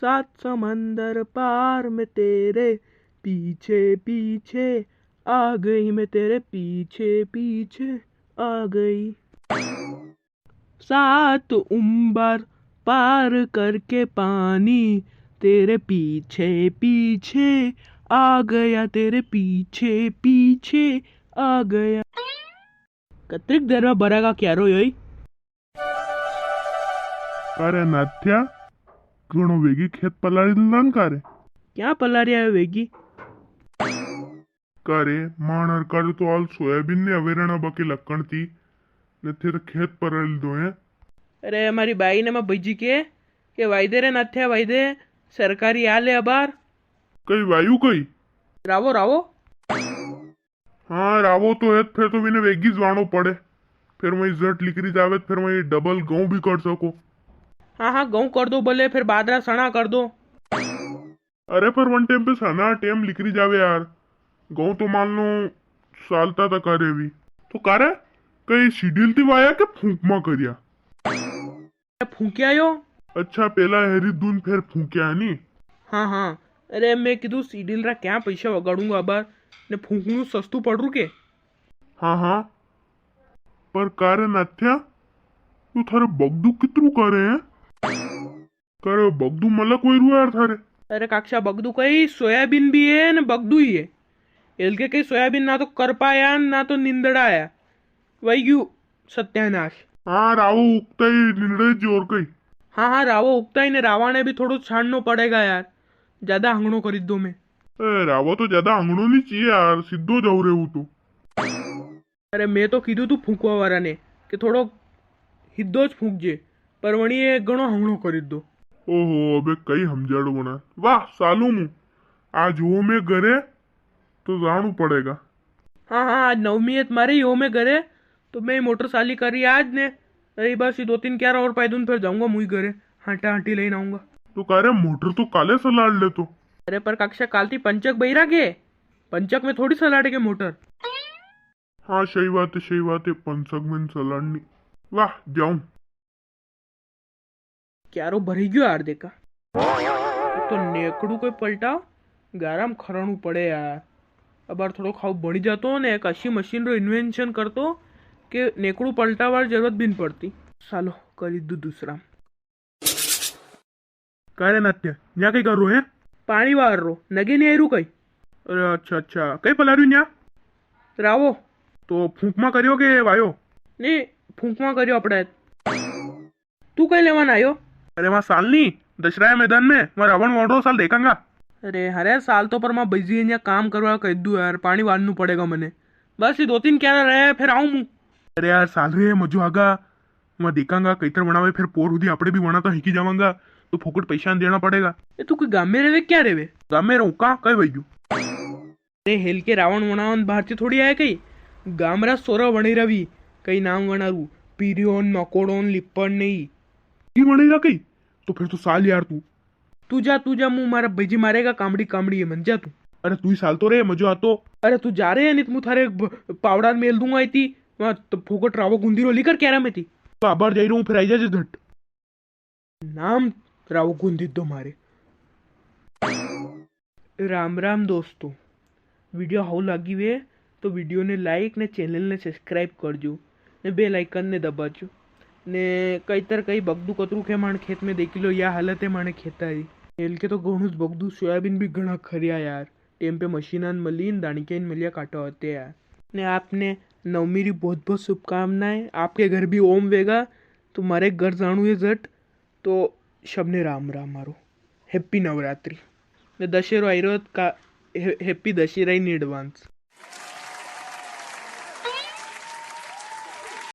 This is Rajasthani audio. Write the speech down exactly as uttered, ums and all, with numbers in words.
सात समंदर पार, मैं तेरे पीछे पीछे आ गई, मैं तेरे पीछे पीछे आ गई। सात उम्बर पार करके पानी, तेरे पीछे पीछे आ गया, तेरे पीछे पीछे आ गया। कतरीक देर में भरेगा क्यारो योई? अरे नाथ्या, घणो वेगी खेत पलारी लान का रे? क्या पलारिया है वेगी? का रे, माणर का रे तो हाल सोयाबीन ने अवेरणा बाकी लक्कण थी, ने थे तो खेत पलारी दो है। अरे, हमारी बाई ने मैं भजी के, के वायदे रे नाथ्या वायदे, सरकारी आ ले अबार। कई वायु कई? रावो, रावो। हाँ, रावो तो है, फिर तो विने वेगी जानो पड़े। फिर वही जट लिकरी जावे, फिर वही डबल गहूं भी कर सको। हाँ, हाँ, गहूं कर दो भले, फिर बादरा सणा कर दो। अरे, पर वन टाइम पे सणा टाइम लिकरी जावे यार। गहूं तो मान लो सालता तक आ रेवी। तो का रे, कई सीडील थी वाया के फूंकमा करिया? फूंक्या यो। अच्छा, पेला हेरी दून फेर फूंक्या नी? हाँ, हाँ। अरे, मैं कीधु सीडील रा क्या पैसा वगाड़ूंगा अबार, ने फूंकणू सस्तू पड़ रू के? हाँ, हाँ। पर का रे नाथ्या, तू थारे बगदू कितरू करे है? का रे बगदू मलक वही रू यार थारे? अरे काक्षा, बगदू कई सोयाबीन भी है ने बगदू ही है। एलके कई सोयाबीन ना तो कर पाया ना तो निंदड़ा आया। वही गयू सत्यानाश। हाँ, रावो उगता ही निंदड़े जी और कई। हाँ, हाँ, रावो उगता ही ने रावा ने भी थोड़ो छाननो पड़ेगा यार। ज्यादा हंगणो खरीद दो मैं। ए, रावो तो ज्यादा हंगणो नी चाहिए यार, सीधो जाऊ रे वो तो। अरे, मैं तो कीधु तू फूंकवा वाला ने कि थोड़ो हिद्दो ज फूंकजे, पर वणी एक घणो हंगणो खरीद दो। ओहो, अबे कई हमजाड़ू बना। वाह, सालू मु। आज हो मैं घरे, तो जाणू पड़ेगा। हाँ, हाँ, आज नवमी है तुम्हारे, यो मैं घरे, तो मैं मोटर चाली करी आज ने। अरे बस, ये दो तीन क्यारा और पाई दून, फिर जाऊंगा मुई घरे, हांटा हांटी लेने आऊंगा। तो का रे, मोटर तो काले सलाड़ ले तो। अरे पर काक्षा, काल थी पंचक बहिरा के, पंचक में थोड़ी सलाड़े के मोटर। हाँ, सही बात है, सही बात है, पंचक में सलाड़नी। वाह, जाऊं। क्यारो भरी गयो यार, देखा। तो नेकड़ू कोई पलटा, गारा में खरणू पड़े यार। अबार थोड़ो खाओ बणी जातो ने एक अशी मशीन रो invention करतो के नेकड़ू पलटावार जरूरत भी नी पड़ती। सालो, करी दू दूसरा। का रे नात्या, न्या कई कर रो है? पाणी वार रो, नगे नी आई रू कई। अरे अच्छा, अच्छा, कई पलार्यू न्या? रावो। तो फूंकमा करियो के वायो? नी, फूंकमा करियो आपड़े। तू कई लेवान आयो? अरे वां सालनी, दशहरा मैदान में, वां रावण वणरो, साल देखांगा। अरे हरे साल तो पर मां बिजी है, न्या काम करवा कह दू यार, पाणी वारनू पड़ेगा मने। बस ये दो तीन क्यारा रहे, फिर आऊं मु। अरे यार साल रे, मजो आगा। वां देखांगा, कई तर वणावे, फिर पोर हुदी आपड़े भी वणा तो हिकी जावांगा, तो फोकट पैसा न देना पड़ेगा। ए, तू कोई गामे रेवे, क्या रेवे? गामे रहूं का, कई वई गयू? अरे हेल के रावण वणावन भारती थोड़ी आया कई? गाम रा सोरा वणी रवी, कई नाम वणारू, पीरियोन, मकोड़ोन, लिपण नहीं। ई वणी रा कई? तो फिर तो साल यार तू। तू जा, तू जा, मु मारा भाईजी मारेगा, कामड़ी, कामड़ी है, मन जा तू। अरे तू ही साल तो रे, मजो आतो। अरे तू जा रे, नी तो मु थारे ब-, पावड़ा मेल दूंगा इती। वां तो फोकट रावो गुंदी रो लीकर क्यारा में थी। तो आबार जाई रहूं, फिर आई जाजे झट। नाम रावो गुंदी दो मारे। राम राम दोस्तों, video हाउ लागी वे तो video ने like ने channel ने subscribe कर जो, ने bell icon ने दबा जो। ने कई तर कई बगदू कतरू खे माण खेत में देखी लो, या हालत है माणे खेता री। हेल के तो घणुज बगदू, सोयाबीन भी घणा खरिया यार। टेम पे मशीनां न मली न दाणिक्या न मलिया काटा होते यार। ने आपने नवमी री बहुत बहुत शुभकामनाएं। आपके घर भी ओम वेगा, तो मारे घर जाणू है झट। तो सबने राम राम मारो, happy नवरात्रि। ने दशहरो आई रो का, हे-, happy दशहरा in advance।